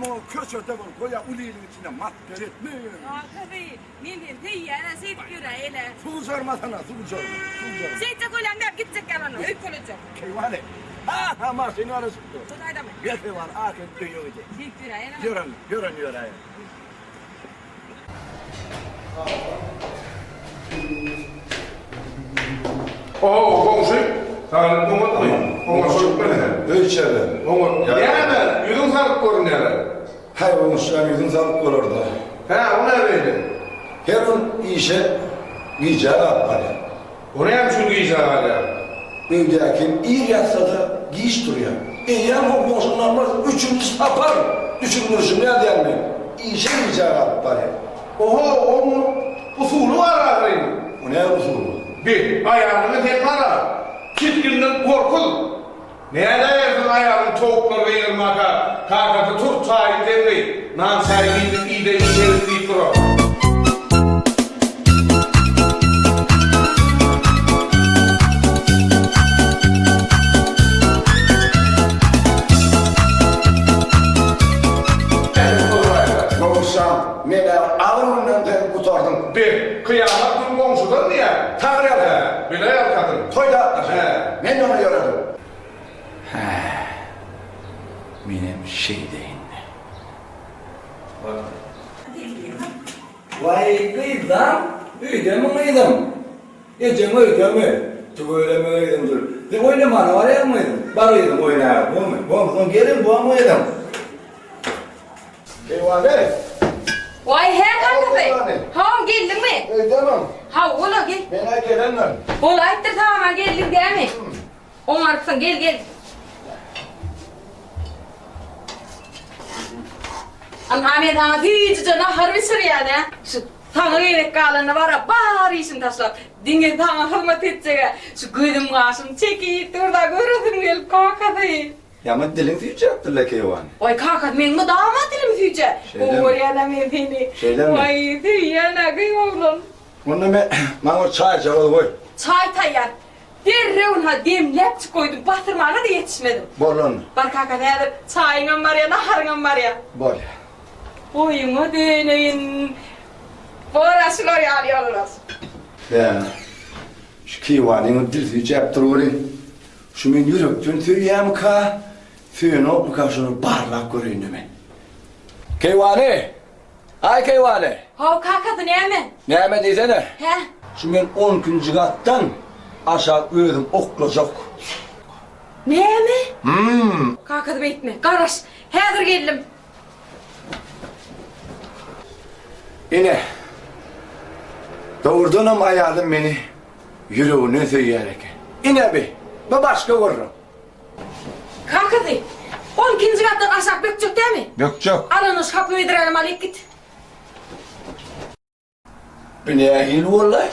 muňa köçede bir goýa uly iliň içinde masgara etme. Kakasy, men seni söýýän-ä, şeýdip ýöräýeli. Suw uçarmasana, suw uçarma, suw uçarma. Şeýtjek bolýaň däl, gitjek ýaly onda, öýkelejek. Keýwany. Ha-ha, maşyn garaşyp dur. Şo taýdamy? Gel Keýwany, ahyryn öýe gideýin. Şeýdip ýöräýeli. Ýören, ýören ýöräýeli. Oho, goňşy, saglyk oňatmy? Oňa şoýup bilse. Öý içerde. Oňa, näme, ýüzüň salyk görünýär. Häý, goňşy, ýüzüň salyk bolar-da. Hä, o näme beýle? Her gün işe gijä galyp barýar. O näme üçin gijä galýar? Öýdäkim ir ýatsa-da, giç turýar. Eýýäm ho goňşymdan bir üçünji sapar düşündirişimi ýazýan men. Işe gijä galyp barýar. Oho, oň usuly bar ahyryn. O näme usuly? Bi, aýalyňy sen gara. Çitginden gorkuz. Nädäýersiň aýalyň towuklar gygyrmaka, kakasy tur çaýyň demli, nan çaý diýdik iýde işeris diýip durar. Goňşam, men-ä agyr günden sen gutardyň. Be, kyýamat gün goňşudan diýýär. Taňry ýalkasyn. Hä, bile ýalkasyn. Toýda atlaşyn. Hä. Men ony ýöredim. Hä, menem şeýdeýin-dä. Waý, gyzlam, öýdemi gyzym? Ejeň öýdemi? Tüweleme gyzym dur. Sen oýnamana barýaňmy gyzym? Bar gyzym oýnaga, bormy? Bormy? Soň gelin bormy gyzym? Keýwany! Waý, hä kakasy? Haw, geldiňmi? Öýdemem. Haw, bola gel. Men-ä gelendim. Bolaýypdyr saňa geldiň dämi? Oňarypsyň, gel, gel. Ynha men saňa süýjüje nahar bişirýän-ä. Şu saňa gezek galanda bar-a, bar işimi taşlap, diňe saňa hyzmat etjeg-ä. Şu gözüm-gaşym çekip dur-da, göresim gelip kakasy. Ýaňy diliň süýjäpdir-le keýwany. Waý kaka, meň mydama dilim süýjär. Gowy görýän-ä men seni. Şeýlemi? Waý, söýýän-ä gyz oglan. Onda men, maňa bir çaýjagaz goý. Çaý taýýar. Derrew ynha demläpjik goýdum, basyrmaga-da ýetişmedim. Bol onda. Bar kaka, häzir çaýyňam barýa, naharyňam barýa. Bolýa. Boýuňa döneýin. Bor-a şular ýaly ýoldaş. Bä, şu keýwanyňa dil süýjäpdir welin, Şu meni ýürekden söýýämika, söýenokmyka şony barlap göreýin-de men. Keýwany! Aý keýwany! Haw kakasy näme? Näme diýsene? Hä? Şu men on ikinji gatdan aşak özüm oklajak. Näme? Hum. Kakasy beýtme. Garaş. Häzir geldim. Ine. Dogrudanam aýalym meni Ýüreginden söýýär eken. Ine bi, bu başga gürrüň. Kakasy, on ikinji gatdan aşak bökjek dämi? Bökjek. Al onda şu hapy bedränem alyp git. Bu nähili boldy?